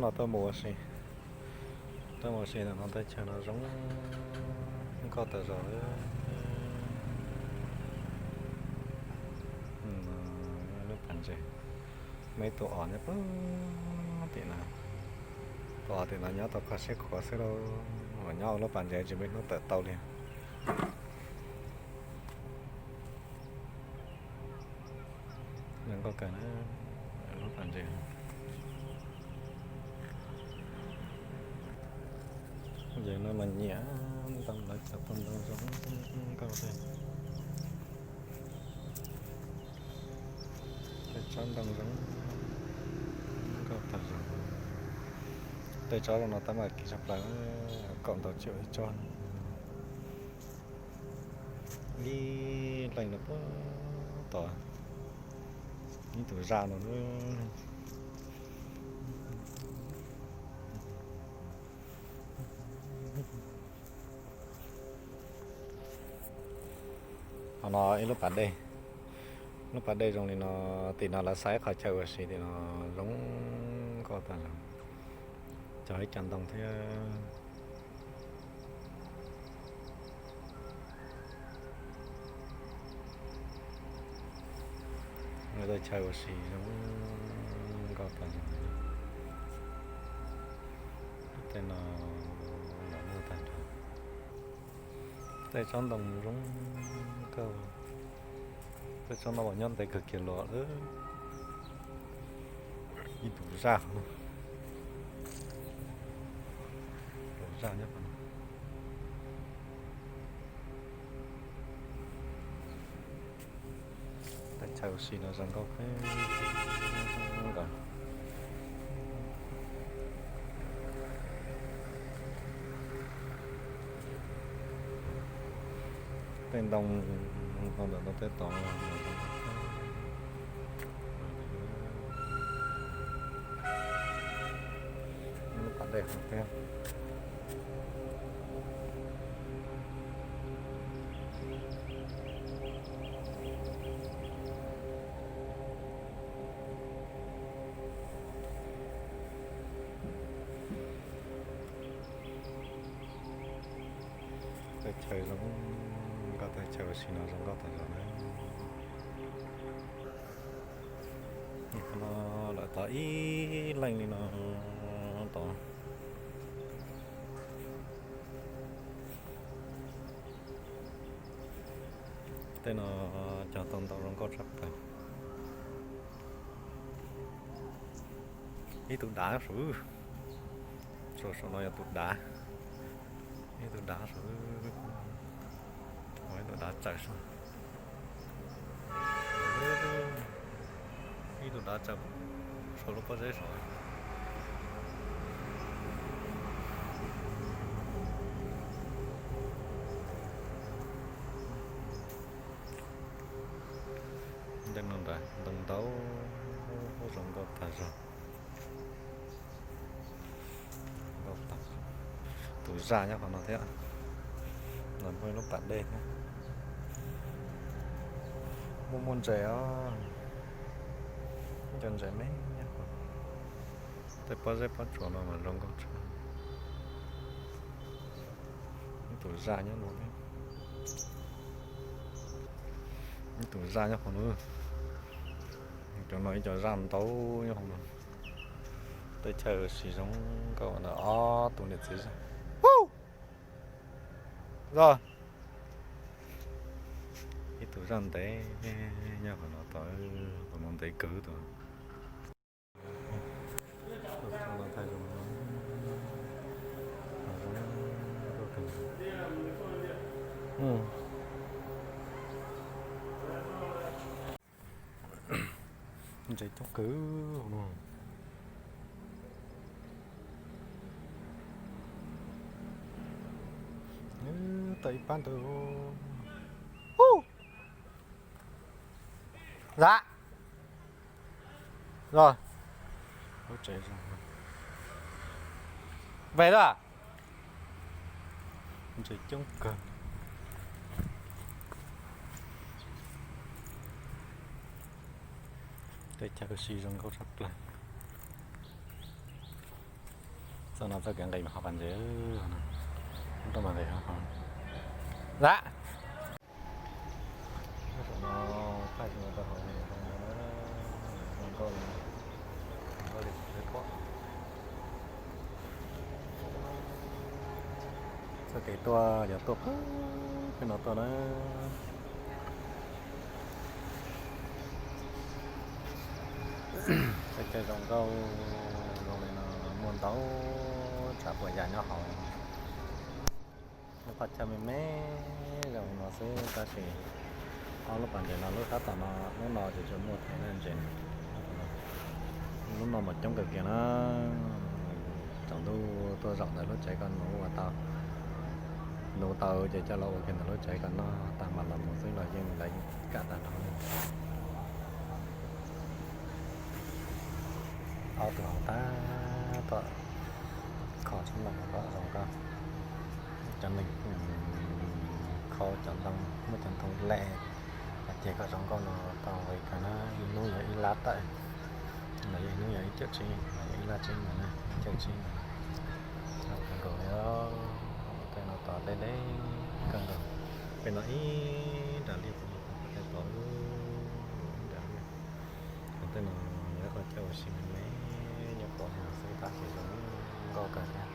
No tuaj mus ua si, tuaj mus ua si ntawm no teb chaws no zoo nkauj tas zog. Lub pas ntses, muaj ib tug os nyob tim no, tus os tim no nyob tau kho siab khuav xwb lauj, nyob ua lub pas ntses tsis muaj ib hnub tawm tau li. Zoo nkauj kawg na, lub pas ntses. Yog no mas nyiam ntoo lawv cov tau ntoo zoo nkauj xwb. Tej tsob ntoo zoo nkauj tag zog. Tej tsob zoo no tab mas kim tshaj plaws, kaum ntau triệu ib tsob. Ib leej no puag tom ib tug zaj no. Qhov no ib lub pas dej, lub pas dej zoo li no, tim no lawv xa ib qho chaw ua si tim no zoo nkauj tag zog, cog ib co ntoo thiab. Lawv tau chaw ua si zoo nkauj tag zog. Tej no los muaj tag nrho. Tej tsob ntoo zoo nkauj. Tej tsob no mas nyob ntev kawg kiag los lawm. Ib tug zaj, tus zaj nyob qhov no. Teb chaws ua si no zoo nkauj kawg nkaus. Tej ntoo, ntoo ntawm no tej tod. Lub pas dej hauv thiab. Teb chaws zoo nkauj, teb chaws ua si no zoo nkauj tas zog na. Qhov no lawv tov ib leej li no tod. Tej no cog tau ntau zoo nkauj tshaj plaws. Ib tug dav saum, saum no yog tus dav, ib tug dav saum, ib tug dav tsaws saum, ib tug dav tsaws saum lub pob zeb saud. Ntoo ntau, ntoo ntau, zoo nkauj tag zog. Tus zaj nyob qhov no thiab, no muaj ib lub pas dej thiab. Muaj muaj ntses os, cov ntses me nyob qhov, tej pob zeb pob tsuas no mas zoo nkauj tshaj. Ib tug zaj nyob no, ib tug zaj nyob qhov no, cov no ib co zaj ntau nyob qhov no. Teb chaws ua si zoo nkauj ntawm ob tug niam txiv zaj. Zaj, ib tug zaj ntev nyob qhov no tod, tus no ntev kawg tus. Ntses coob kawg no. Tawm ib pab ntawd. Zam. Rồi. Ua tsev zoo. Về đó à? Ntses coob kawg. Teb chaws ua si zoo nkauj tshaj plaws. No txoj kev nqis mas ho pas ntses, rau mas nqis ho. Dab. Txoj kev tuaj yog tuaj pem no tuaj na. Peb caij zoo nkauj zoo li no muaj ntau tsav puas yam nyob hauv. Lub qhov chaw me me zoo li no xwb tab sis ob lub pas ntses no lub sab tom no, lub no ces tsuas muaj thev na ntses. Lub no mas coob kawg kiag na. Tsaus ntuj tuaj zaum ntawm lub tsev ko nuv ua tau, nuv tau ces coj los ua kiag ntawm lub tsev ko noj tas mas los mus xwb los yeej lawv kam tag nrho li. Ob tug hauv tag tom kho tshoob ntoo kom zoo nkauj. Cov neeg kho cov ntoo, muaj cov ntoo lem, ces kom zoo nkauj no tau nqis kawg na. Ib hnub yog ib lab tawm, los yog ib hnub yog ib cawm tsib, los yog ib lab tsib ntawd na, ib cawm tsib ntawd. Zoo kawg nkaus li, tej no tod deb deb kawg nkaus. Pem no ib nram liaj, tej tod ib nram liaj. Tej no yog qhov chaw ua si me me nyob pem no xwb tab sis zoo nkauj kawg thiab.